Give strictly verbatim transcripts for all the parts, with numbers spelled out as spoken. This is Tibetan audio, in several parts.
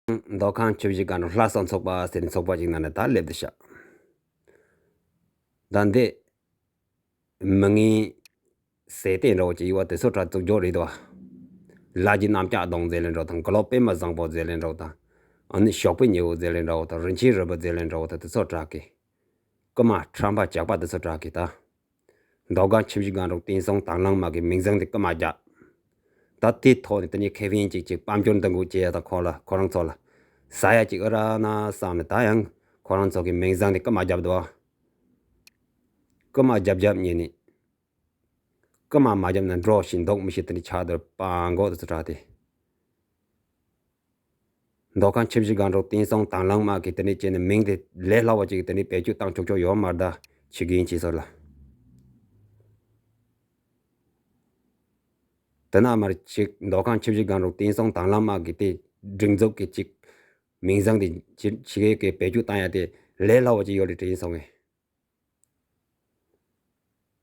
མདོ་ཁམས་ཆུ་བཞི་སྒང་དྲུག་ལྷ་ས་ཚོགས་པ་ཟེར་ནས་ཚོགས་པ་ཅིག་ནང་ནས་ད་སླེབས་ཏེ་ཤག་ད་འདི་མི་ངན་ཟས་གཏེར་འདྲ་བོ་ཅིག་ཡོད་པ་དེ་ཚོ་གྲ་བཙུགས་འཇོག་རེད་དོ། ལ་རྒྱའི་གནམ་ལྕགས་གདོང་ཟེར་ལེ་འདྲ་བོ་དང་། མགོ་ལོག་པད་མ་བཟང་པོ་ཟེར་ལེ་འདྲ་བོ་དང་། ཨ་ནི་ཞོགས་པའི་ཉི་འོད་ཟེར་ལེ་འདྲ་བོ་དང་། རིན་ཆེན་རིལ་བུ་ཟེར་ལེ་འདྲ་བོ་དང་། དེ་ཚོ་གྲ་གི་རྐུ་མ་ཁྲམ་པ་ཇག་པ་དེ་ཚོ་གྲ་གི་ད། མདོ་ཁམས་ཆུ་བཞི་སྒང་དྲུག་བསྟན་སྲུང་དྭང་བླངས་དམག་གི་མིང་བཟང་དེ་རྐུ་མ་རྒྱབ། ད་དེ་ཐོག་ནས་དེ་ནས་ཁེ་ཕན་ཅིག་ཅིག་དཔལ་འབྱོར་འདུ་འགོད་བྱེད་ཡ་ད་ཁོ་ལ་ཁོ་རང་ཚོ་ལ་ཟ་ཡ་ཅིག་ཨེ་རག་ན་བསམ་ནས། ད་ཡང་ཁོ་རང་ཚོ་གི་མིང་བཟང་དེ་རྐུ་མ་རྒྱབ་འདུག་རྐུ་མ་རྒྱབ་རྒྱབ་ཉེ་ནས། རྐུ་མ་མ་རྒྱབ་ན་འགྲོ་ཞིག་འདུག་མི་ཤེས། དེ་ནས་ཆགས་སྡང་སྤྲང་པོ་དེ་ཚོ་གྲ་དེ། མདོ་ཁམས་ཆུ་བཞི་སྒང་དྲུག་བསྟན་སྲུང་དྭང་བླངས་དམག་གིས་དེ་ནས་བྱས་ནས་མིང་དེ་ལས་སླ་བོ་ཅིག་དེ་ནས་བེད་སྤྱོད་བཏང་ཆོག་ཆོག་ཡོད་མ་རེད་ད། ཕྱི་རྒྱལ་ཁྱི་ཚོ་ལ། དེ་ན་མར་ཅིག་མདོ་ཁམས་ཆུ་བཞི་སྒང་དྲུག་བསྟན་སྲུང་དྭང་བླངས་དམག་གིས་དེ་སྒྲིག་འཛུགས་ཀྱི་ཅིག་མིང་བཟང་དེ་ཕྱི་རྒྱལ་གྱིས་བེད་སྤྱོད་བཏང་ཡ་དེ་ལས་སླ་བོ་ཅིག་ཡོད་རེད་དྲན་སོང་ངས།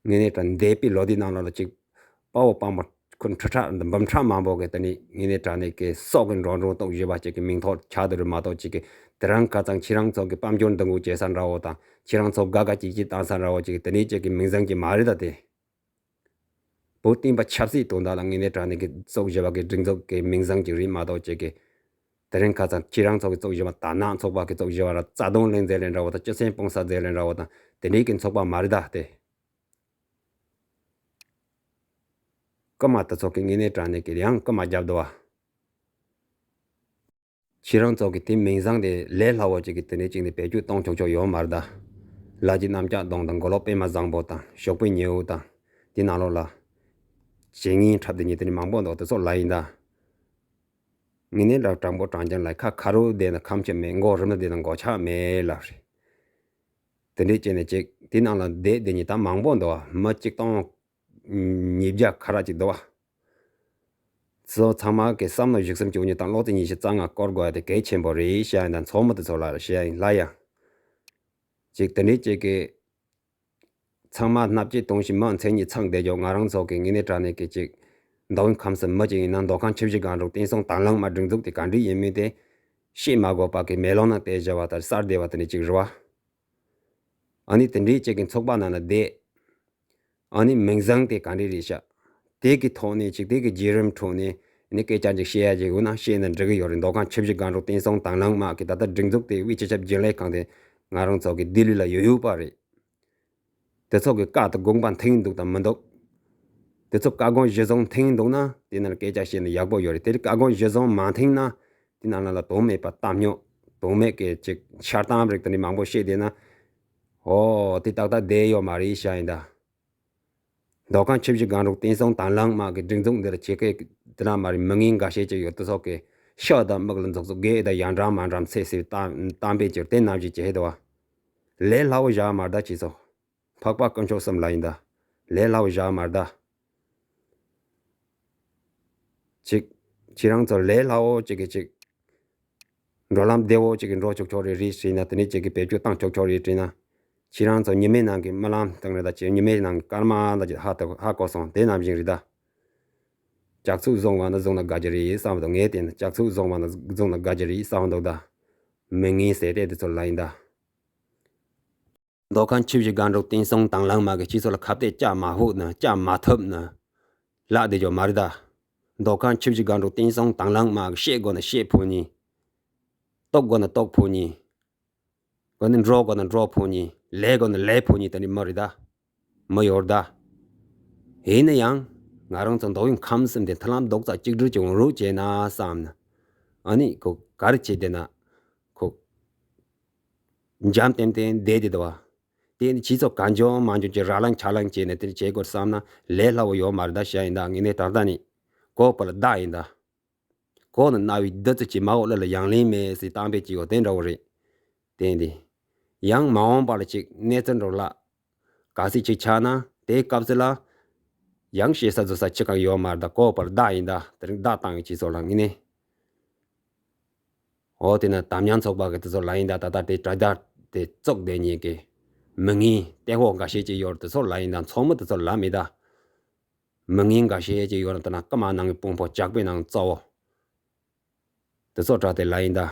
དངོས་གནས་དྲང་འདས་པའི་ལོ་འདི་ནང་ལོགས་ལ་ཅིག་དཔའ་བོ་དཔའ་མོ་ཁོ་ཁྲི་ཕྲག་འབུམ་ཕྲག་མང་པོ་གི་དེ་ནི་དངོས་གནས་དྲང་གནས་ཀྱི་སྲོག་གི་འགྲོ་འགྲོ་གཏོང་བཞིན་པ་ཅིག་གི་མིང་ཐོག་ཆགས་བསྡད་རེད་མ་གཏོགས། ཅིག་གི་དེ་རིང་ཁ་སང་ཁྱེད་རང་ཚོ་གི་དཔལ་འབྱོར་འདུ་འགོད་བྱེད་ས་འདྲ་བོ་དང་། ཁྱེད་རང་ཚོ་དགའ་དགའ་སྐྱིད་སྐྱིད་བཏང་ས་འདྲ་བོ་ཅིག་གི་དེ་ནི་ཅིག་གི་མིང་བཟང་ཅིག་མ་རེད་ད་དེ། བོད་བསྟན་པ་ཆབ་སྲིད་དོན་དག་ལ་དངོས་གནས་དྲང་གནས་ཀྱི་སྲོག་བཞི་པ་གི་སྒྲིག་འཛུགས་ཀྱི་མིང་བཟང་ཅིག་རེད་མ་གཏོགས། ཅིག་གི་དེ་རིང་ཁ་སང་ཁྱེད་རང་ཚོ་གི་སྲོག་བཞི་པ་དར་ནག་ཚོགས་པ་གི་སྲོག་བཞི་པ་ར་རྩ་དོན་ལྷན་ཚོགས་ལས་འདྲ་བོ་དང་། སྤྱི་སེམས་སྤོང་ས་ཟེར་ལས་འདྲ་བོ་དང་། དེ་འདྲའི་གི་ཚོགས་པ་མ་རེད་ད་དེ། རྐུ་མ་དེ་ཚོ་གི་དངོས་གནས་དྲང་གནས་ཀྱི་ཡང་རྐུ་མ་རྒྱབ་འདུག་བ། ཁྱེད་རང་ཚོ་གི་དེ་མིང་བཟང་དེ་ལས་སླ་བོ་ཅིག་གི་དེ་ནས་ཅིག་ནས་བེད་སྤྱོད་གཏོང་ཆོག་ཆོག་ཡོད་མ་རེད་ད། ལ་རྒྱའི་གནམ་ལྕགས་གདོང་དང་། མགོ་ལོག་པད་མ་བཟང་པོ་དང་། ཞོགས་པའི་ཉི་འོད་དང་། དེ་ནང་ལོགས་ལ་བྱེད་ངན་འཁྲབ་དེ་ཉིད་དེ་ནས་མང་པོ་འདུག་དེ་ཚོ་ལ་ཡིན་ད། དངོས་གནས་དྲང་དྲང་པོ་དྲང་རྐྱང་ལ་ཁ་ཁ་རུ་བསྡད་ན་ཁམས་ཆེ་མེད། མགོ་རིལ་མོ་བསྡད་ན་མགོ་ཆག་མེད་ལབ་རེད། དེ་འདྲས་བྱས་ནས་ཅིག་དེ་ནང་ལ་བསྡད་བསྡད་ཉིད་ད་མང་པོ་འདུག་བ། མི་གཅིག་སྟོང་ཉིས་བརྒྱ་ཁ་ར་ཅིག་འདུག་བ། ཚོ་ཚང་མ་གི་བསམ་བློ་གཞིགས་སེམས་བཅོས་ཉིད་དང་བློ་རྩེ་ཉིད་ཀྱི་རྩ་ང་བསྐོར་དགོས་ཡ་དེ་གལ་ཆེན་པོ་རེད་བཤད་ཡིན་ད། ཚོགས་མི་དེ་ཚོ་ལ་བཤད་ཡིན་ལ་ཡ། ཅིག་དེ་འདྲས་ཅིག་གི་ཚང་མ་སྣ་བཅད་གཏོང་བཞིན་མི་མཚན་ཉིད་ཚང་བསྡད་ཀྱོག་ང་རང་ཚོ་གི་དངོས་གནས་དྲང་གནས་ཀྱི་ཅིག་མདོ་དབུས་ཁམས་སུ་མི་ཅིག་ཡིན་ན། མདོ་ཁམས་ཆུ་བཞི་སྒང་དྲུག་བསྟན་སྲུང་དྭང་བླངས་དམག་སྒྲིག་འཛུགས་དེ་ག་འདྲས་ཡིན་མིན་དེ་ཤེས་མ་དགོས་པ་གི་མེ་ལོང་ནང་བལྟས་བཞག་པ་ལྟར་གསར་བསྡད་པ་དེ་འདྲས་ཅིག་རེད་བ། ཨ་ནི་དེ་འདྲའི་ཅིག་གི་ཚོགས་པ་ནང་ན་བསྡད། ཨ་ནི་མིང་བཟང་དེ་ག་འདྲས་རེད་ཤག་དེ་གི་ཐོག་ནས་ཅིག་དེ་གི་བརྒྱུད་རིམ་ཁྲོད་ནས་ནི་སྐད་ཆ་ཅིག་བཤད་ཡ་ཅིག་འོ་ན་བཤད་ན་འགྲིག་གི་ཡོད་རེད། མདོ་ཁམས་ཆུ་བཞི་སྒང་དྲུག་བསྟན་སྲུང་དྭང་བླངས་དམག་གི་ད་ལྟ་སྒྲིག་འཛུགས་དེ་དབུས་སྤྱི་ཁྱབ་རྒྱུན་ལས་ཁང་དེ་ང་རང་ཚོ་གི་ལྡི་ལི་ལ་ཡོད་ཡོད་པ་རེད། དེ་ཚོ་གི་བཀའ་དང་དགོངས་པ་མཐུན་འདུག་དང་མི་འདུག་དེ་ཚོ་བཀའ་དགོངས་གཞིར་བཟུང་མཐུན་འདུག་ན་དེ་ནང་སྐད་ཆ་བཤད་ན་ཡག་པོ་ཡོད་རེད། དེ་བཀའ་དགོངས་གཞིར་བཟུང་མ་མཐུན་ན་དེ་ནང་ལ་དོན་མེད་པ་གཏམ་རྙོག་དོན་མེད་ཀྱི་ཅིག་འཆལ་གཏམ་རིགས་དེ་འདྲ་མང་པོ་བཤད་བསྡད་ན། ཨོ་དེ་ཏག་ཏག་བསྡད་ཡོད་མ་རེད་བཤད་ཡིན་ད། མདོ་ཁམས་ཆུ་བཞི་སྒང་དྲུག་བསྟན་སྲུང་དྭང་བླངས་དམག་གི་སྒྲིག་འཛུགས་འདིར་ཆེ་གེ་དེ་ན་མ་རེད། མི་ངན་འགའ་ཤས་ཅིག་ཡོད། དེ་ཚོ་གི་ཤག་དང་མིག་ལ་འཛུགས་འཛུགས་གེ་དང་ཡང་འདྲ་མ་འདྲ་མཚེ་སྲིད་གཏམ་གཏམ་དཔེ་ཅིག་དེ་ནམ་ཞིག་བྱེད་དོ་བ། ལས་སླ་བོ་བཞག་མ་རེད་ད་ཁྱེད་ཚོ། འཕགས་པ་དཀོན་མཆོག་གསུམ་ལ་ཡིན་ད། ལས་སླ་བོ་བཞག་མ་རེད་ད། ཅིག་ཁྱེད་རང་ཚོ་ལས་སླ་བོ་ཅིག་གི་ཅིག་འགྲོ་ལམ་བདེ་བོ་ཅིག་གི་འགྲོ་ཆོག་ཆོག་རེད་རེད་ཟེར་ན། དེ་ནས་ཅིག་གི་བེད་སྤྱོད་བཏང་ཆོག་ཆོག་རེད་དྲན་ན། ཁྱེད་རང་ཚོ་ཉི་མའི་ནང་གི་རྨི་ལམ་སྟེང་རེད་ད། ཅིག་ཉི་མའི་ནང་གི་སྐར་མ་ལ་ཅིག་ཧ་ཏོ་ཧ་གོ་སོང་། དེ་ནམ་བཞིན་རེད་ད། ལྕགས་ཚུགས་བཟུང་བ་ན་བཟུང་ན་དགའ་རྒྱུ་རེད་བསམ་འདུག་ངས་བལྟས་ན་ལྕགས་ཚུགས་བཟུང་བ་ན་བཟུང་ན་དགའ་རྒྱུ་རེད་བསམ་འདུག་ད། མི་ངན་ཟས་ཏེ་དེ་ཚོ་ལ་ཡིན་ད། མདོ་ཁམས་ཆུ་བཞི་སྒང་དྲུག་བསྟན་སྲུང་དྭང་བླངས་དམག་གིས་ཁྱེད་ཚོ་ལ་ཁ་གཏད་བཅག་མ་ཕོད་ན་བཅག་མ་ཐུབ་ན་ལབ་བསྡད་ཀྱོག་མ་རེད་ད། མདོ་ཁམས་ཆུ་བཞི་སྒང་དྲུག་བསྟན་སྲུང་དྭང་བླངས་དམག་གིས་བཤད་དགོས་ན་བཤད་ཕོད་ནི། གཏུག་དགོས་ན་གཏུག་ཕོད་ནི། དགོས་ན་འགྲོ་དགོས་ན་འགྲོ་ཕོད་ནི། ལས་དགོས་ན་ལས་ཕོད་ནི་དེ་འདྲ་མི་རེད་ད། མི་ཡོད་རེད་ད། ཡིན་ན་ཡང་ང་རང་ཚོ་མདོ་དབུས་ཁམས་གསུམ་དེ་མཐུན་ལམ་རྡོག་རྩ་གཅིག་སྒྲིལ་གྱི་འོང་རོགས་བྱས་ན་བསམ་ན། ཨ་ནི་ཁོ་ག་རེ་བྱས་བསྡད་ན་ཁོ་འཇམ་ཏན་ཏན་བསྡད་བསྡད་འདུག་བ། དེ་ནི་ཁྱེད་ཚོ་གང་བྱུང་མང་བྱུང་གི་ར་ལངས་ཆ་ལངས་བྱས་ནས་དེ་བྱེད་དགོས་བསམ་ན་ལས་སླ་བོ་ཡོད་མ་རེད་ད་བཤད་ཡིན་ད། ངས་ནས་ད་ལྟ་ནི་གོ་བ་ལ་བདག་ཡིན་ད། གོ་ནི་རྣ་བའི་བདུད་རྩི་ཆེ། མ་འོག་ལ་ལ་ཡང་ལེན་མེད་ཟེར་གཏམ་དཔེ་ཅིག་ཡོད་དེ་འདྲ་བོ་རེད། དེ་འདི་ཡང་མ་འོངས་པ་ལ་ཅིག་གནས་ཚུལ་འགྲོ་ལ་ག་ཚོད་ཅིག་ཆགས་ན་དེའི་སྐབས་སུ་ལ་ཡང་བཤད་ས་བཟོ་ས་ཅི་གང་ཡོད་མ་རེད་ད། གོ་བ་ལ་བདག་ཡིན་ད། དེ་རིང་བདག་བཏང་ཡོད་ཁྱེད་ཚོ་ལ་ངས་ནས། འོ་དེ་ན་དམ་ཉམས་ཚོགས་པ་གི་དེ་ཚོ་ལ་ཡིན་ད། ད་ལྟ་དེ་དྲ་རྒྱ་དེ་བཙུགས་བསྡད་མཁན་གི་མི་ངན་ལྟད་འོག་འགའ་ཤས་ཅིག་ཡོད་རེད། དེ་ཚོ་ལ་ཡིན་ད། ཚོགས་མི་དེ་ཚོ་ལ་མི་ད། མི་ངན་འགའ་ཤས་ཅིག་ཡོད་རེད། དེ་ན་རྐུ་མ་ནང་གི་དཔོན་པོ་ཇག་པའི་ནང་གཙོ་བོ། དེ་ཚོ་དྲག་དེ་ལ་ཡིན་ད།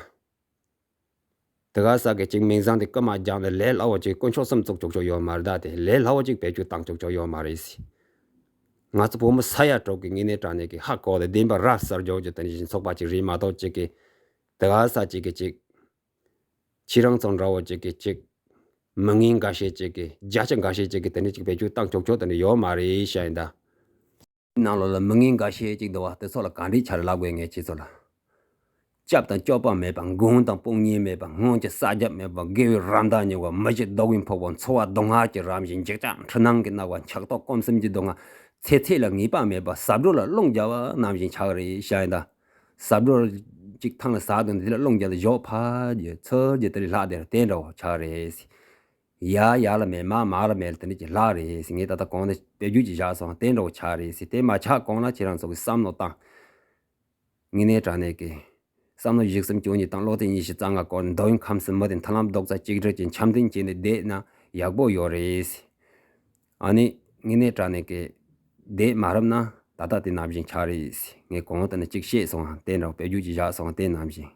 དེ་ག་ས་གི་ཅིག་མིང་བཟང་དེ་ཀུ་མ་རྒྱག་ནས་ལས་སླ་བོ་ཅིག་དཀོན་མཆོག་གསུམ་བཙུགས་ཆོག་ཆོག་ཡོད་མ་རེད་ད། དེ་ལས་སླ་བོ་ཅིག་བེད་སྤྱོད་བཏང་ཆོག་ཆོག་ཡོད་མ་རེད་ཟེར། ང་ཚོ་བོད་མི་ས་ཡ་དྲུག་གི་ངོས་ནས་དྲང་གནས་ཀྱི་ཧ་གོ་སྟེ་བདེན་པ་ར་གསལ་རྒྱུ་ཅིག་དེ་ནས་ཚོགས་པ་ཅིག་རེད་མ་གཏོགས་ཅིག་གི། དེ་ག་ས་ཅིག་གི་ཅིག་ཁྱེད་རང་ཚོ་འདྲ་བོ་ཅིག་གི་ཅིག་མི་ངན་འགའ་ཤས་ཅིག་གི་བརྒྱ་ཆ་འགའ་ཤས་ཅིག་གི་དེ་འདྲ་ཅིག་བེད་སྤྱོད་བཏང་ཆོག་ཆོག་དེ་འདྲ་ཡོད་མ་རེད་ཤག་ཡིན་ད། ནང་ལོགས་ལ་མི་ངན་འགའ་ཤས་ཅིག་འདུག་བ། དེ་ཚོ་ལ་ག་འདྲའི་ཆ་རེ་ལབ་དགོས་ངས་ཁྱེད་ཚོ་ལ། སྐྱབས་དང་སྐྱོབ་པ་མེད་པ། མགོན་དང་དཔུང་གཉེན་མེད་པ། སྔོན་གྱི་ས་རྒྱབ་མེད་པ། དགེ་བའི་ར་མདའ་ཉོ་བ། མི་གཞི་སྡུག་བསྔལ་ཕོག་པ། འཚོ་བ་སྡུག་བསྔལ་གྱི་རང་བཞིན། འཇིགས་སྐྲག་འཁྲུལ་སྣང་གི་སྣང་བ། འཆག་ལྟོགས་སྐོམ་གསུམ་གྱི་སྡུག་བསྔལ། ཚེ་ཚད་ལ་ངེས་པ་མེད་པ། ཟབ་འགྲོ་ལ་རླུང་རྒྱག་པ་ནང་བཞིན་ཆགས་རེད་ཤག་ཡིན་ད། ཟབ་འགྲོ་ཅིག་ཐང་ལ་ཟག་དང་དེ་ལ་རླུང་རྒྱག་ལ་ཞོག་ཕ་རྒྱུ་ཚུར་རྒྱུ་དེ་ལས་ལྷག་དེ་ར་དེ་འདྲ་བོ་ཆགས་རེད། ཡ་ཡ་ལ་མེད་མ་མ་ལ་མེད་ལ་དེ་འདྲ་ཅིག་ལྷག་རེད་ཟེར། ངས་ད་ལྟ་གོང་ནས་དཔེ་བརྗོད་ཅིག་བཞག་སོང་། དེ་འདྲ་བོ་ཆགས་རེད་ཟེར། དེ་མ་ཆགས་གོང་ལ་ཁྱེད་རང་ཚོ་གི་བསམ་བློ་བཏང་། དངོས་གནས་དྲང་གནས་ཀྱི་བསམ་བློ་བཞི་གསུམ་བཅུ་གཉིས་དང་བློ་རྩེ་ཉི་ཤུ་རྩ་ལྔ་སྐོར་ནས་འདོད་ཡོན་ཁམས་གསུམ་མི་དེ་མཐུན་ལམ་རྡོག་རྩ་གཅིག་སྒྲིལ་གྱིས་འཆམ་མཐུན་བྱས་ནས་བསྡད་ན་ཡག་པོ་ཡོད་རེད། ཨ་ནི་དངོས་གནས་དྲང་གནས་ཀྱི་བསྡད་མ་རུབ་ན་ད་ལྟ་དེ་ནང་བཞིན་ཆགས་རེད། ངས་གོང་དུ་ནས་གཅིག་བཤད་སོང་། དེ་འདྲ་དཔེ་བརྗོད་ཅིག་བཞག་སོང་། དེ་ནང་བཞིན།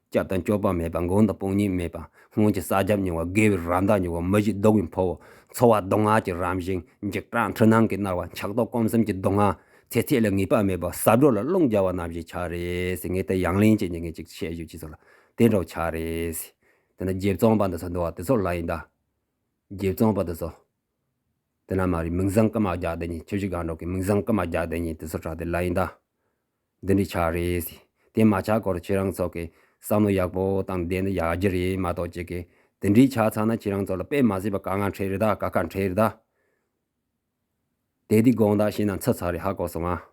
སྐྱབས་དང་སྐྱོབ་པ་མེད་པ། མགོན་དང་དཔུང་གཉེན་མེད་པ། སྔོན་གྱི་ས་རྒྱབ་ཉོ་བ། དགེ་བའི་ར་མདའ་ཉོ་བ། མི་གཞི་སྡུག་བསྔལ་ཕོག་པ། འཚོ་བ་སྡུག་བསྔལ་གྱི་རང་བཞིན། འཇིགས་སྐྲག་འཁྲུལ་སྣང་གི་སྣང་བ། འཆག་ལྟོགས་སྐོམ་གསུམ་གྱི་སྡུག་བསྔལ། ཚེ་ཚད་ལ་ངེས་པ་མེད་པ། ཟབ་འགྲོ་ལ་རླུང་རྒྱག་པ་ནང་བཞིན་ཆགས་རེད་ཟེར། ངས་དེ་ཡང་ལན་བྱས་ནས་ངས་གཅིག་བཤད་ཞུ་ཅི་ཚོ་ལ་དེ་འདྲ་བོ་ཆགས་རེད་ཟེར། དེ་ན་རྗེ་བཙུན་པ་འདི་ཚོ་འདུག་བ། དེ་ཚོ་ལ་ཡིན་ད། རྗེ་བཙུན་པ་དེ་ཚོ། དེ་ན་མ་རེད། མིང་བཟང་ཀུ་མ་རྒྱག་དེ་ཉིད། ཆུ་བཞི་སྒང་དྲུག་གི་མིང་བཟང་ཀུ་མ་རྒྱག་དེ་ཉིད་དེ་ཚོ་དྲག་དེ་ལ་ཡིན་ད། འདི་འདྲའི་ཆགས་རེད་ཟེར། དེ་མ་ཆགས་སྐོར་ཁྱེད་རང་ཚོ་གི་བསམ་བློ་ཡག་པོ་བཏང་བསྡད་ན་ཡག་རྒྱུ་རེད་མ་གཏོགས་ཅིག་གི་དེ་འདྲའི་ཆགས་ཚར་ན་ཁྱེད་རང་ཚོ་ལ་དཔེ་མ་སྲིད་པ་དཀའ་ངལ་འཕྲད་རེད་ད། དཀའ་ཁག་འཕྲད་རེད་ད། དེ་དུས་དགོངས་དག་བྱས་ན་ཚར་ཚར་རེད། ཧ་གོ་སོང་ང་།